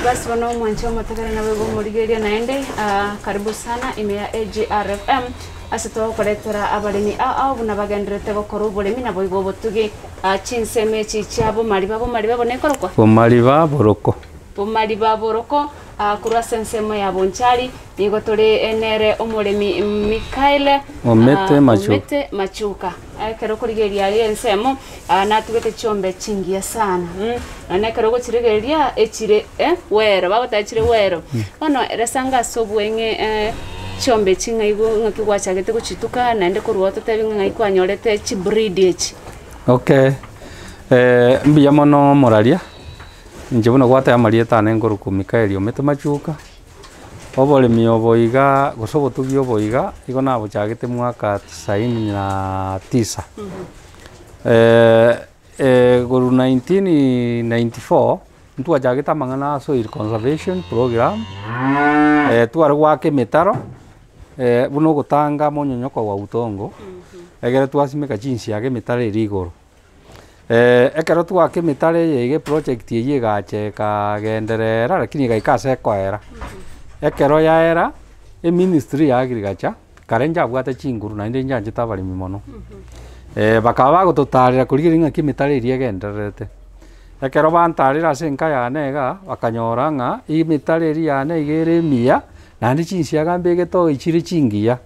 Basi bono omwanche omotegere naboigo omorigereria naende ah, karibu sana ime ya AGR FM ase togokoretera abaremi ao ao buna bagendererete gokora oboremi naboigo obotugi ah, chinsemo echi chia bomariba bomariba bono ekorokwa Bomariba boroko. Bomariba boroko ah, korwa ase ensemo ya Bonchari nigo tore nere omoremi Mikael Omete ah, Machuka. Omete Machuka. Ekero okorigereria aria ensemo natugete chiombe chingiya sana naende ekero ogochirigereria echire wero bagoteba chire wero. Bono eresa ase obweng'e chiombe echi ng'a igo ng'aki gwachagete gochituka naende korwa ototebi ng'a ng'ai kwanyorete chibreed echi. Okay, mbuya mono omoraria, inche buna gwateba amarieta ane nkorokwa Mikael Omete Machuka. Oboremi obo iga gose obotugi obo iga, igo nabochagete mwaka tisaini na tisa. Korwa 1994, ntwachagete amang'ana a soil conservation program, tware goaka emetaro buna ogotanga monyonyoko wa udongo, egere twasimeka chinsiaga emetaro eria igoro. Ekero twaka emetaro eye iga eproject eywo egacha ekagenderera lakini egaika ase ekoera. Ekero yaera, eministry ya agriculture, kare nchabwate chinguru naende nchianchete abaremi mono, bakaba bagototarera korigereria ng'aki emetaro eria egendererete. Ekero bantarire ase enka yane igaa, bakanyora ng'a emetaro eria yane iga ere emiya, naende chinsiaga mbegete oo echire chingiya.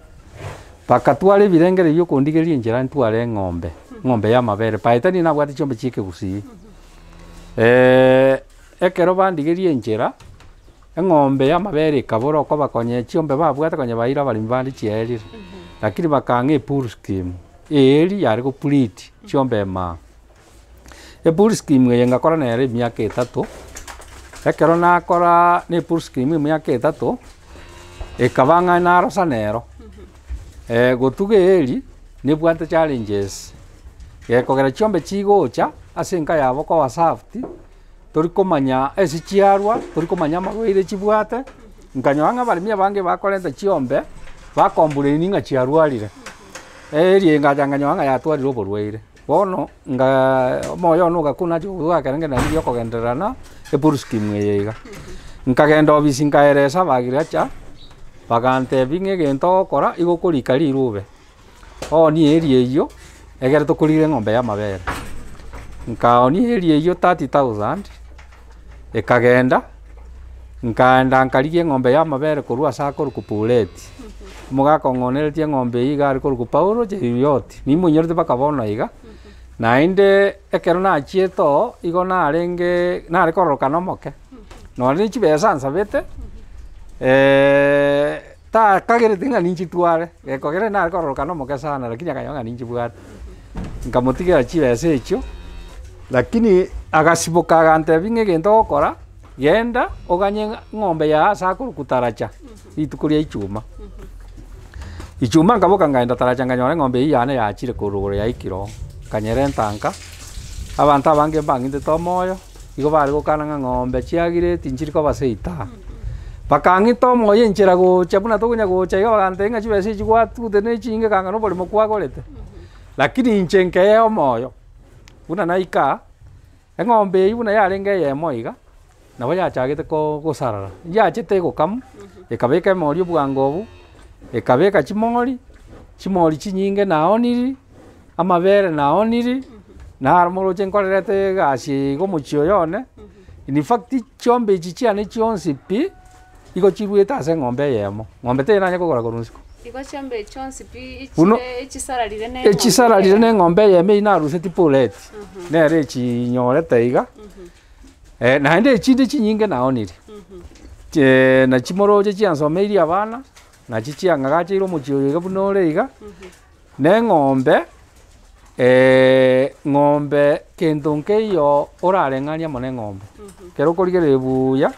Bakatwara ebirengererio biokondigereria enchera ntware eng'ombe, eng'ombe y'amabere. By then nabwate chiombe chia ekegusii. Ekero bandigeria enchera, eng'ombe y'amabere ekabora okoba konya chiombe babwate konya baira abaremi bande chiaerire. Lakini bakang'a epool scheme, eeri yare go breed chiombe emaa. Epool scheme eye ngakora nere emiaka etato, ekero nakora na epool scheme emiaka etato, ekaba ng'a narosa nero, gotuga eeri nebwate challenges, gekogera chiombe chigocha ase enka yabo koba served, tori komanya ase chiarwa, tori komanya amarwaire chibwate, nkanyora ng'a abaremi abange bakorenta chiombe, bacomplain ng'a chiarwarire, eeri eye ngacha nkanyora ng'a yatwarire oborwaire. Bono nga omoyo one ogakuna nachia kobua ekero naende riria okogenderera na epool scheme eye iga. Nkagenda ofisi nkaeresa abagriacha, bagantebia ng'a egento ogokora igo okorika rirube, oonie eeri eywo egere tokorire eng'ombe ya amabere. Nkaonia eeri eywo 30,000, ekagenda, nkaenda nkarigia eng'ombe ya amabere korwa ase akorokwa Bureti. Omogaka ong'oneretie eng'ombe eywo iga are korokwa Paulo Cheruiyot, nimonyorete mpaka bono iga, naende ekero nachiete oo, igo narenge nare kororokana omoke, nonye ne chibesa nsabete takagereti ng'a ninchitware, gekogera nare kororokana omoke sana lakini akanyora ng'a ninchibwate. Nkamotigera chibesa echio, lakini agasiboka agantebia ng'a egento ogokora, genda oganye eng'ombe yago ase akorokwa taracha, rituko ria ichuma. Ichuma nkaboka nkaenda taracha nkanyora eng'ombe eywo yane yachire korwa igoro yaikire oo, nkanyerenta nka, abanto abange mbang'itete omoyo, igo bare gokana ng'a ng'ombe chiagire tinchiri koba seita. Bakang'ita omoyo enchera gocha buna tokonya gocha iga bagantebia ng'a chibesa echi gwatugete ne chinge kanga na oboremo kwagorete. Lakini inche nkeyea omoyo, buna naika aa, eng'ombe eywo buna yarenge eyemo iga, nabo yachagete ko gosarara, yachete egokamwa, ekabeka emori obwango obwo, ekabeka chimori, chimori chinyinge naoniri, amabere naoniri, naro moroche nkorerete egasi eye iga omochie oyo one, in fact chiombe echi chiane chionsi pi, igo chiruete ase eng'ombe eyemo, ng'ombe teiyo nanye kogora korwa isiko. Igo chiombe chionsi pi Buna echire echisararire na eng'ombe echisararire na eyemo. eng'ombe eyemo eywo naruseti pureti, nere echinyorete iga, naende echinde chinyinge naonire, nachi moroche chiansomeirie abana, nachi chiang'agacheire omochie oyo iga buna ore iga, na eng'ombe ng'ombe kento nkeiyo orareng'anie amo na eng'ombe, ekero okorigereria buya,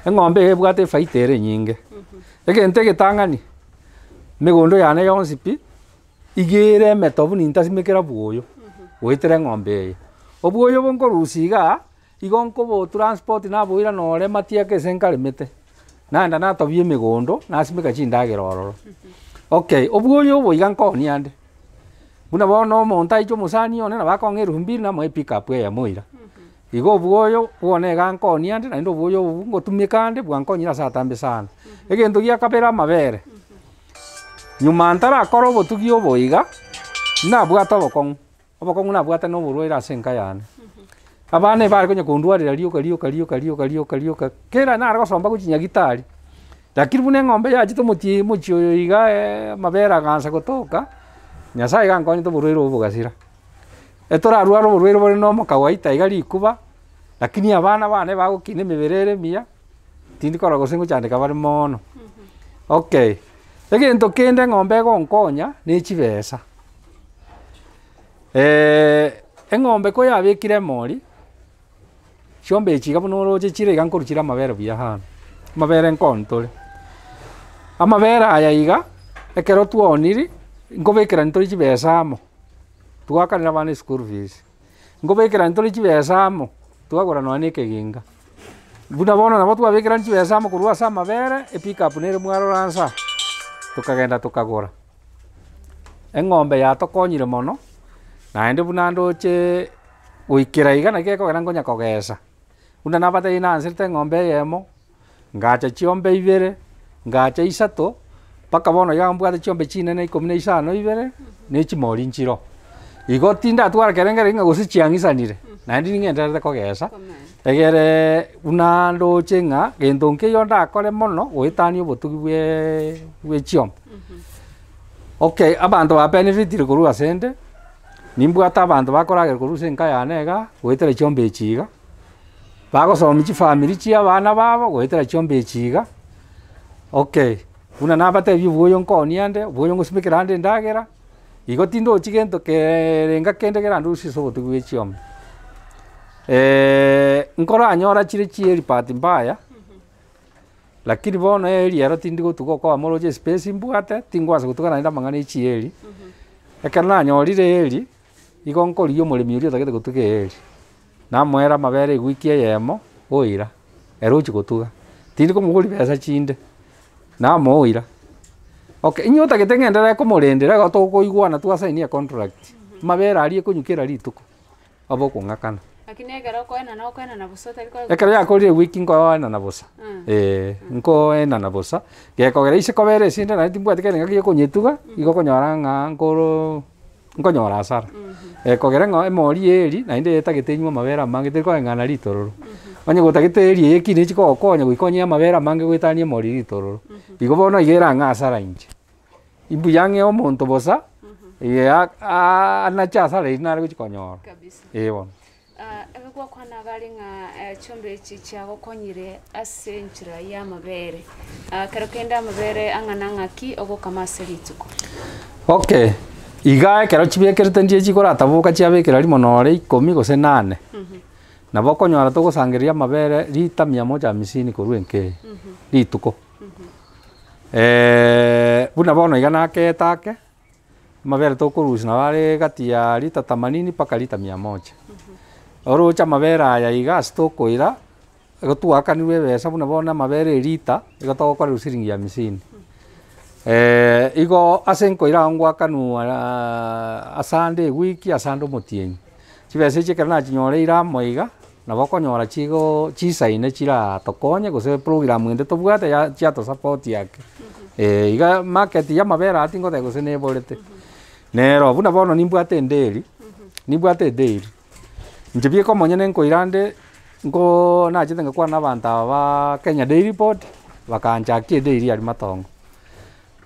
eng'ombe iga ebwate efaida ere enyinge. Egento egetang'ani, emegondo yane yonsi pi, iga ere emetobu nintasimekera bwoyo, goetera eng'ombe eye. Obwoyo obo nkorusia igaa, igo nkobo transport naboira nore matiaka ase nkaremete, naenda natobia emegondo, nasimeka chindagera ororo. Okay, obwoyo obo iga nkonia ande, buna bono omonto aiche omosani one nabo akong'a erufu mbili namoe epickup eyemo oira. Igo obwoyo bwone iga nkonia ande naende obwoyo obo ngotumeka ande bwankonyire ase atambe sana. Egento gia kabere amabere, nyuma ntarakora obotugi obo iga, nabwate obokong'u, obokong'u nabwate na oborwaire ase enka yane. Abana ebare konya kondwarera rioka rioka rioka rioka rioka rioka, kera nare gosomba gochia nyagetari, lakini buna eng'ombe yachete omotie omochie oyo iga amabere agansa gotoka, Nyasaye iga ankonyete oborwaire obo bogasira. Etorarware oborwaire bore na omokawaida iga rikuba, lakini abana bane bagokina emebere ere emiya, tindi korora gose ngochandeka bare moono. Okay, egento kende eng'ombe egonkonya, ne chibesa, eng'ombe koyabekire emori, chiombe echi iga buna oroche chire iga nkorwa chire amabere buya sana, amabere nkoni tore. Amabere aya iga, ekero twaoniri, nkobekerani tore chibesa amo. Twakanera abana eschool fees, nkobekerani tore chibesa amo, twagora nonya na ekeginga. Buna bono nabo twabekerani chibesa amo korwa ase amabere, epickup nere mwarora nsa, tokagenda tokagora. Eng'ombe yatokonyire mono, naende buna ndocheee goikera iga naki gekogera nkonya kogesa, buna nabatebi nanserete eng'ombe eyemo. Ngacha chiombe ibere, ngacha isato, mpaka bono iga mbwate chiombe chinene ikomi na isano ibere, na echimori nchiroo. Igo tindatwara kerengererio ng'a gose chiang'isanire, naende ning'endererete kogesa, egereee buna ndoche ng'a gento nkeiyo ndakore mono goetania obotugi bweeee bwa echiombe. Okay, abanto ba benefitire korwa ase nde, nimbwate abanto bakoragera korwa ase enka yane igaa, goetera chiombe echi iga. Bagosomia chifamiri chia abana babo goetera chiombe echi iga, okay, buna nabatebia oboyo nkonia nde, oboyo ngosimekera ande endagera, igo tindochi gento keeerenga kende kerandusie ase obotugi bwa echiombe. Nkoranyora chire chieri bahati mbaya, lakini bono eeri ero tindi gotuga okoba moroche espace mbwate, tingwansa gotuga naende amang'ana ya chieri, ekero nanyorire eeri, igo nkorigia omoremi oria otagete gotuga eeri. Namoera amabere ewiki eyemo, oira, ere ochia gotuga, tindi komoboria besa chinde, namoira. Okay, inye otagete ng'enderere komorendera igo tokoigwana twasainia econtract, amabere aria ekonywa kera rituko, abe okong'akana. Lakini ekero okoenana okoenana bosa otari koegwa Ekero yakorire ewiki nkoenana bosa, eh, nkoenana bosa, gekogera ise kobera esinde naende timbwati kende ngaki ekonyetuga, igo okonyora ng'a nkoroo. Nkonyora hasara, ekogera ng'a emori eri naende etagete enywe amabere amange teri koreng'ana ritororo. Onye gotagete eri eye ekine echi kogokonya goika onywe amabere amange goetania emori ritororo. Igo bono iga erang'e hasara inche. Imbuya ng'e omonto bosa, anache hasara eria nare gochi konyora, Kabisa. eh bono. Ebe gwakwana iga are ng'a chiombe echi chiagokonyire ase enchera y'amabere, kero kende amabere ang'ana ng'aki ogokama ase rituko? Okay, iga ekero chibekerete ndie chikorataboka chiabekera rimo nore ikomi gose nane, nabo okonyora togosangereria amabere rita mia moja hamsini korwa enka eye, rituko. Buna bono iga nakeete ake. Amabere tokorusia nabo are gati ya lita themanini mpaka lita mia moja. Oroche amabere aya iga ase tokoira, igo twaakanirwe ebesa buna bono amabere elita, igo togokorerwa siringi hamsini. Igo ase nkoira ago ngoakanwa asande ewiki asande omotienyi. Chibesa echi ekero nachinyoreire amo iga, nabo okonyora chigo chisaine chiratokonye gose program ende tobwate ya chiatosupport ake. Iga market ya amabere aya tingoteba gose neborete, nero buna bono nimbwate enderi, nimbwate edairy, inche bieka omonyene nkoira nde, nkoo nachete ngakwana na abanto aba ba Kenya Dairy Board, bakanchakia edairy aria matongo.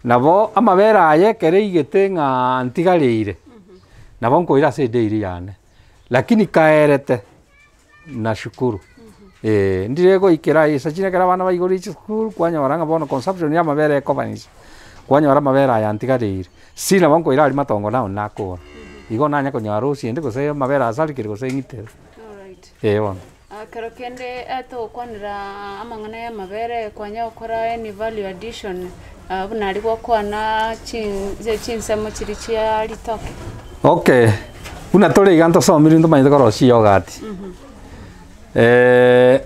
Nabo amabere aya ekero eigete ng'a ntigareire, nabo nkoira ase edairy yane, lakini kaerete, nashukuru eh, ndire goikera esa chire ekero abana baigorire chisukuru, kwanyora ng'a bono consumption ya amabere ekoba inse, kwanyora amabere aya ntigareire, si nabo nkoira aria matongo nao nakora, igo nanye konyora rosi ende gose amabere asarekire gose ng'itere, Alright. eh bono. Ekero kende togokwanera amang'ana y'amabere kwanya gokora any value addition buna aria gokwana chinsemo chiria chia ritoke. Okay, buna tore iga ntosomire ntomanyete korosia yoghurt,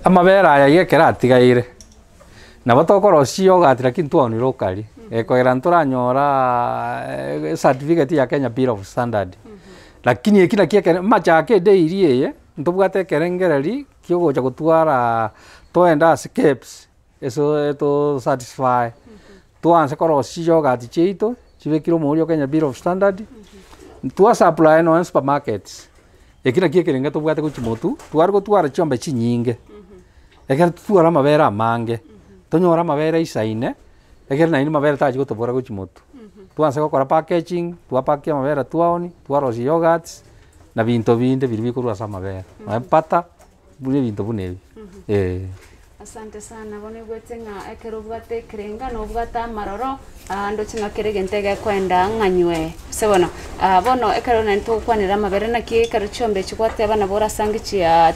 amabere aya iga ekero atigaire, nabo tokorosia yoghurt lakini twaoni locally, ekogera ntoranyora certificate ya Kenya Bureau of Standard, lakini eki naki ekere amachake edairy eye. ntobwate ekerengereri kia ogocha gotwara toende ase KEBS eso eto satisfy, twanse korosia chiyoghurt chiaito, chibekire omouri o Kenya Bureau of Standard, twa supply nonye supermarkets, eki nakio ekerengo tobwate gochia motwe, tware gotwara chiombe chinyinge, ekero totware amabere amange, tonyore amabere aisaine, ekero naende amabere tachi gotobora gochia motwe. Twansa gokora packaging, twapakia amabere twaonia, twarosia yoghurts, na binto binde biria bikorwa ase amabere, nonye butter, buna ebinto buna ebi, eh. Asante sana, bono igwete ng'a ekero obwate ekerenga na obwate amaroro, ndoche ng'a kera egento egekoenda ng'anywe ase bono. Bono ekero naende togokwanera amabere naki ekero chiombe echi gwateba nabo orasange chia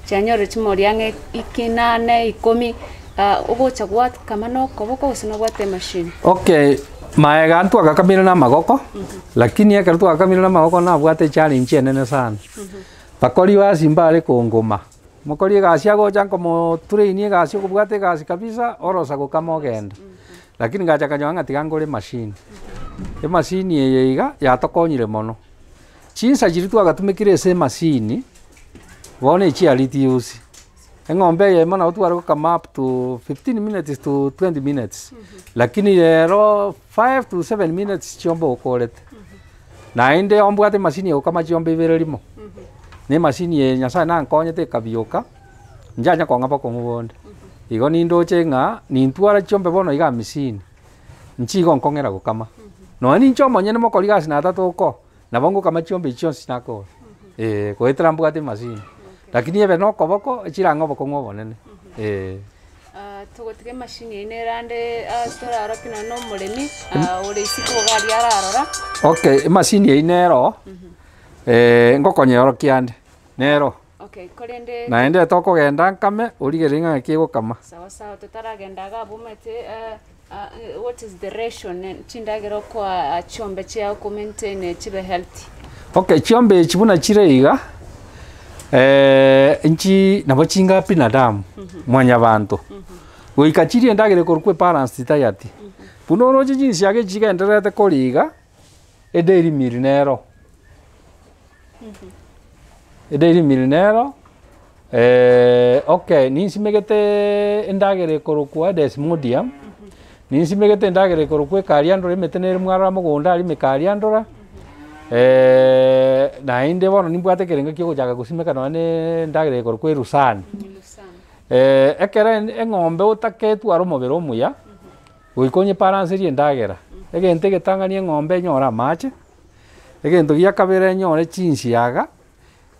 chianyorire chimori ang'e ikinane, ikomi, ogocha gwakama na okoboko gose nobwate emachine? Okay, maega ntwagakamire na amagoko, lakini ekero twagakamire na amagoko nabwate echallenge enene sana. Bakori basi mbare kongoma, mokori egasi agocha nkomotrain egasi okobwata egasi kabisa, orosa gokama ogenda. Lakini ngacha nkanyora ng'a tiga ngore emachine, emachine eye iga yatokonyire mono, chinsa chiria twagatumekire ase emachine, bono echia reduce, eng'ombe eyemo nabo tware gokama up to 15 minutes to 20 minutes, lakini rero 5 to 7 minutes chiombe okorete. Naende ombwate emachine egokama chiombe ibere rimo, na emachine eye Nyasaye nankonyete ekabioka, nchanya kong'a bokong'u bonde. Igo nindoche ng'a nintware chiombe bono iga hamsini, nchigo nkong'era gokama. Nonya ninche omonyene mokori gasi na tata oko, nabo ngokama chiombe echi chionsi nakora, eh, goetera mbwate emachine. Lakini ebe na okoboko, echirang'e obokong'u obonene, eh. Togotiga emachine eyio nerande toraroke nonya na omoremi ore isiko iga aria ararora. Okay, emachine eyio nero, ngokonyorokia ande, nero. Okay, korende Naende tokogenda nkame, origererie ng'a ng'aki egokama. Sawa sawa, totaragenda iga abwo omanyete what is the ration, chindagera okoa chiombe chiao ko maintain chibe healthy. Okay, chiombe echi buna chire iga, nchi nabo chinga binadamu, mwanyabanto, goika chirie endagera ekorokwa ebalanced diet. Buna oroche chinsiaga echi chigendererete koria iga, edairy meal nero, edairy meal nero, okay ninsimegete endagera ekorokwa desmodium, ninsimegete endagera ekorokwa ekariandora emete nere mwarora mogondo aria emekariandora, naende bono nimbwate ekerengo kia ogochaka gosimeka nonye na endagera ekorokwa erusani. Ekero eng'ombe otake etware omobere omuya, goika onyebalanserie endagera, egento egetang'ani eng'ombe enyore amache, egento gia kabere enyore chinsiaga,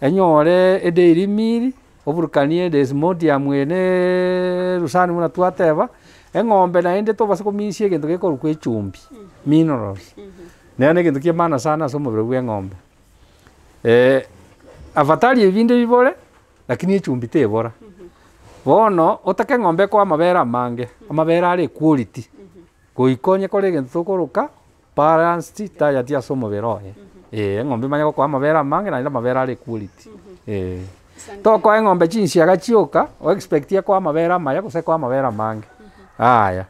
enyore edairy meal, oburukanie desmodium eye na erusani buna twateba, eng'ombe naende tobasa komisia egento gekorokwa echumbi, minerals, nere na egento kia maana sana ase omobere bwa eng'ombe. Afadhali ebinde bibore, lakini echumbi tebora. Bono, otake eng'ombe ekoa amabere amange, amabere are equality, goika onye kore egento tokoroka balanced diet ase omobere oye, eh, eng'ombe emanye gokoa amabere amange naende amabere are equality, eh. Tokoa eng'ombe chinsiaga chioka, o expect ekoe amabere amaya gose ekoe amabere amange, yaya.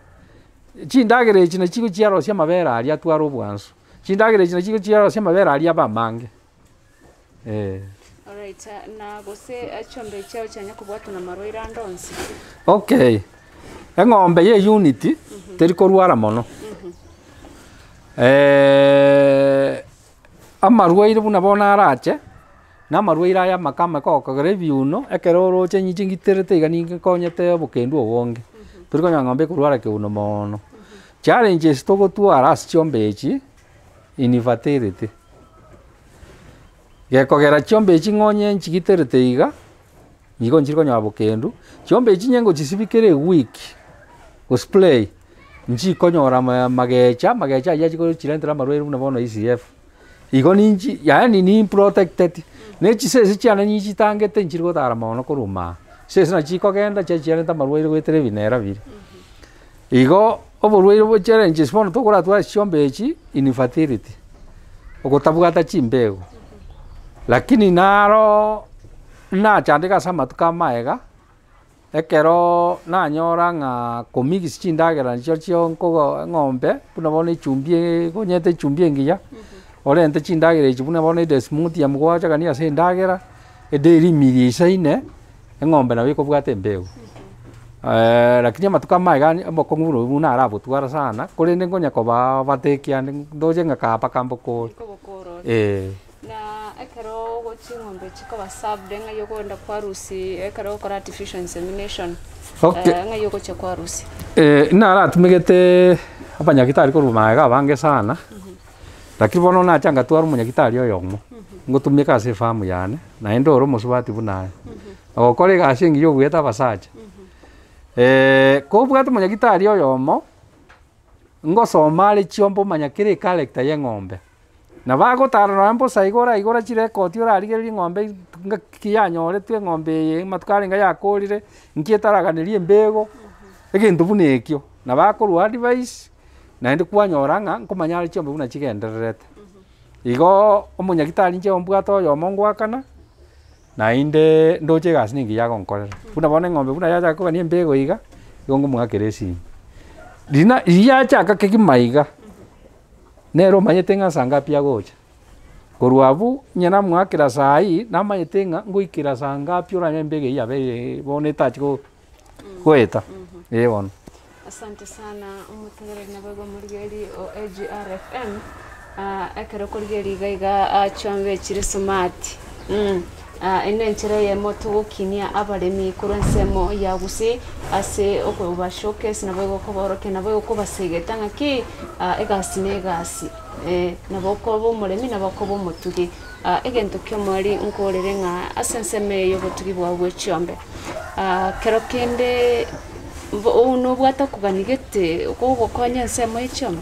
Chindagera echi nachi chiarosia amabere aria atware obwansu, chindagera echi nachi chiarosia amabere aria abe amange, eh. Alright, na gose chiombe chiao chianya kobwatwa na marwaire ande onsi? Okay, eng'ombe ya eunit teri korwara mono, amarwaire buna bono arache, na amarwaire aya amake amake ogokogera ebiuno, ekero oroche inche ngiterete iga ningekonyete obokendu obonge, tori konyora ng'ombe ekorwara keuno moono. Challenges togotwara ase chiombe echi, infertility. Gekogera chiombe echi ng'onye nchigiterete iga, nigo nchiri konyora bokendu, chiombe echi onye ngochisibia kera ewiki, gospray, nchikonyora ama magecha, amagecha aywo achi gochirentera amarwaire buna bono ECF. Igo ninchi yaani nimprotecteti, na echisese chiane nichitangete nchiri gotara mono korwa ime aa, chisese nachi chikogenda chiachi chiarenta amarwaire goetera ebinera biria. Igo, oborwaire bwa challenges bono tokoratware chiombe echi, infertility, ogotabwata chimbego, lakini naro nachandeka ase amatuko amaega, ekerooo nanyora ng'a komix chindagera nachio chio nkogo eng'ombe, buna bono echumbi ekonyete echumbi engiya, orente chindagera echi buna bono edesmodium gwachagania ase endagera. Edairy mill eisaine, eng'ombe nabo ekobwata embegu. Lakini amatuko amaye iga obokong'u buna obwo narabotwara sana, korende nkonya kobaa bateki ande ndoche ng'a kaa mpaka mbokore. Nkobokora ore. Eh. Na ekero ching'ombe chikoba served ng'ai okogenda kwarusia ekero ogokora artificial insemination, Okay. ng'ai ogochia kwarusia? Naratumegete abanyagitari korwa magega abange sana, lakini bono nacha ngatwara omonyagitari oyomo, ngotumeka ase efamu yane, naende ore omosubati buna aye, ogokora egasi engiya obuete abasacha. Kobwate omonyagitari oyomo, ngosoma are chiombe omanya kera echaracter ya eng'ombe. Nabo agotara nonya mbosa iga oraigora chirekodi orarigererie eng'ombe ngaki yanyoretwe eng'ombe eye amatuko arenge yakorire, nki etaraganeria embego, egento buna ekio. Nabo akorwa advice, naende kwanyora ng'a nkomanya are chiombe buna chigendererete. Igoo omonyagitari inche mbwate oyomo ngoakana, naende ndoche egasi nengiya agonkorera. Buna bono eng'ombe buna yachaka kogania embego iga, igo ngomoakera esimi. Riria riria yachaka kegima iga. Nere omanyete ng'a saa ngapi agocha. Korwa abwo, onye namoakera saa hii, namanyete ng'a ngoikera saa ngapi oranyore embego eywo yabeire bono etachi go goeta, eh bono. Asante sana omotegereri naboigo omorigereria o AGR FM, ekero okorigereria iga iga chiombe chire smart. Eye nenchera eyemo togokinia abaremi korwa ensemo ya Gusii ase okoba showcase naboigo okoborokia naboigo okobasegeta ng'aki egasi na egasi nabo okoba omoremi nabo okoba omotugi. Egento kia omweri nkorere ng'a ase ensemo eye ya obotugi bwao bwe chiombe kero kende nobwate okogania gete kogokonya ensemo ye chiombe?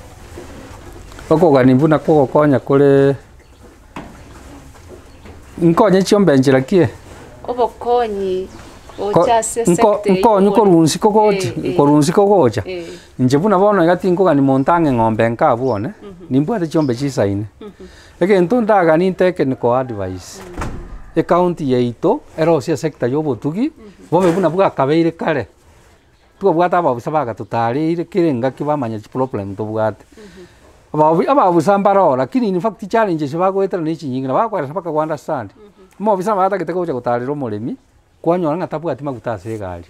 Okogania buna kogokonya kore. Nkonye chiombe enchera ki? Obokonyi gocha ase Nko- esector eywo nkonye korwa nsi kogocha Eh, eh. korwa nsi kogocha, Eh. inche buna bono iga tinkogania monto ang'e ng'ombe nka abwo one, nimbwate chiombe chisaine. Egento ndaganie technical advice, ecounty yaito erosie esector ya obotugi, bobe buna bwakabeire kare, Twabwate abaofisa bagatotareire kera engaki bamanya chiproblem tobwate. Abaobi abaofisa mbaroo lakini in fact challenges bagoetera na echinyinge nabo bakoeresa mpaka go understand. Omofisa nabo atagete gocha gotarera omoremi, kwanyora ng'a tabwati maguta ase egari,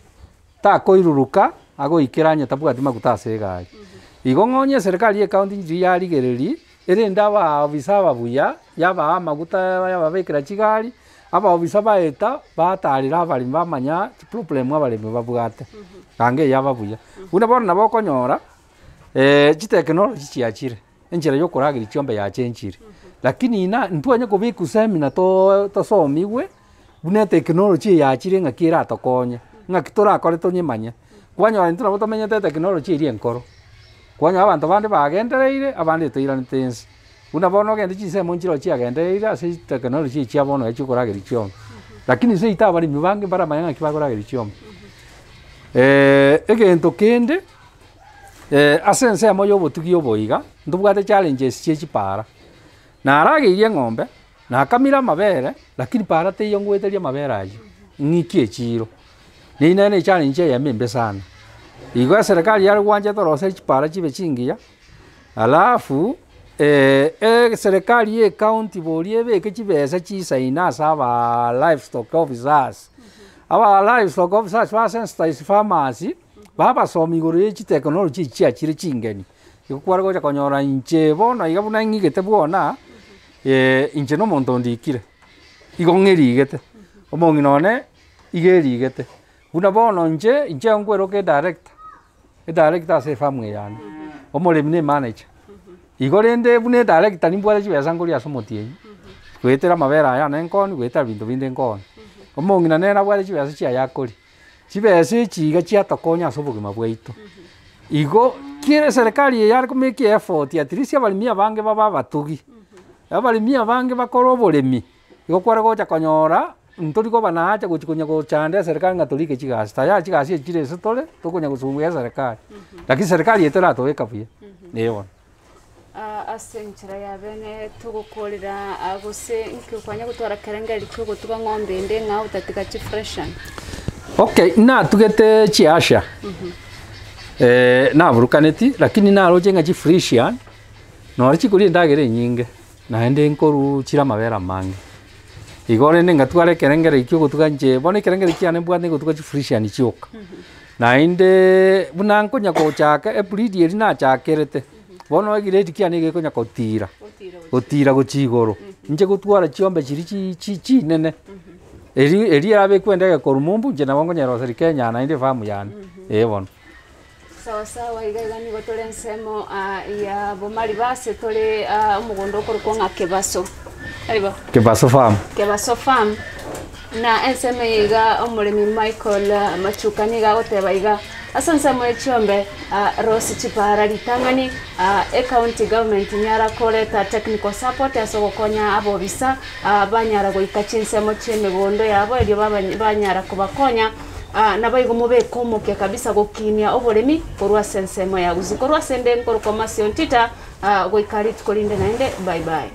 takoiruruka agoikera onye tabwati maguta ase egari. Igo ng'onye eserikari ya ecounty riria yarigereria, erende abaofisa aba buya, yabaa amaguta yababekera chigari. Abaofisa baeta batarera abaremi bamanya chiproblem abaremi babwate, ganga eye yaba buya. Buna bono nabo okonyora chitechnology chiachire, enchera ya okorageria chiombe yachenchire, lakini ina ntwanye kobekwa seminar too tosomigwe, buna etechnology eye yachire ng'aki eratokonye, ng'aki torakore tonyemanye. Kwanyora intwe nabo tomenyete etechnology eria enkoro, kwanyora abanto bande bagendereire abande toiranete nse. Buna bono ogende chinsemo nchiroo chiagendereire ase chitekinoloji echi chia bono echi okorageria chiombe. Lakini seito abaremi bange mbaramanye ng'aki bakorageria chiombe. Egento kende, ase ensemo ya obotugi obo iga, ntobwate challenges chia chipara. Narageirie eng'ombe, nakamire amabere, lakini para teiyo ngoeteria amabere aywo, ng'ikie echiro. Neyio nere echallenge eyemo embe sana. Igo eserekari yare gwancha etoroserie chipara chibe chingiya. Alafu eserekari ya ecounty boria ebeke chibesa chisaine ase abaa livestock officers, aba livestock officers ba sensitize farmers, babasomia igoro ya chitechnology echi chiachire chingeni, igo kware gocha konyora inche bono iga buna ng'igete bwona, inche na omonto ondikire, igo ng'erigete, omong'ina one iga erigete, buna bono inche, inche nkweroka edirector. Edirector ase efamu eye yane, omoremi na emanager. Igo rende buna edirector nimbwate chibesa nkoria ase omotienyi, goetera amabere aya ane nkoonia, goetera binto binde nkoonia. Omong'ina nere nabwate chibesa chiaye akoria, chibesa echi iga chiatokonya ase obogima bwaito. Igo, kera eserekari eye yare komake effort at least abaremi abange babe abatugi, abaremi abange bakore oboremi, igo kware gocha konyora. Ntori koba na haja gochia konya gochanda eserekari ng'a torike chigasi, tayari chigasi echi chire ase tore, tokonya gosumbua eserekari. Lakini serikari eye teratoeka buya, eh bono. Ase enchera ya bene togokorera gose inki okwanya gotwara kerengererio kia ogotuga ng'ombe ende ng'a otatiga chifreshan? Okay, natugete chiasha, naburukaneti, lakini naroche ng'a chifreshian, nonye chikoria endagera enyinge, naende nkorwa chire amabere amange. Igo rende ngatwara ekerengererio kia ogotuga inche, bono ekerengererio kiane mbwate gotuga chifrisian chioka. Naendeee buna nkonya gochaka ebreed eria nachakerete, bono egiredi kiane nigo gekonya gotira, gotira gochia igoro, inche gotwara chiombe chiria chi chi chinene, eri eria erabekwe endege korwa mumbu, inche nabo nkonyeroseria Kenya naende efamu yane, eh bono. Sawa sawa iga iga nigo tore ensemo ah, ya Bomariba ase tore ah, omogondo okorokwa ng'a Kebaso. Tari bo? Kebaso farm. Kebaso farm, na ensemo eye iga omoremi Michael ah, Machuka nigo agoteba iga, ase ensemo ye chiombe ah, rosi chipara ritang'ani ah, ecounty government nyara koreta technical support ase ogokonya abobisa ah, banyara goika chinsemo chia emegondo yabo erio baba banyara kobakonya. Naboigo mobeke omokia kabisa gokinia oboremi korwa ase ensemo ya Gusii. Korwa ase ende nkorokwa Mercy Ontita, goika rituko rinde naende, bye bye.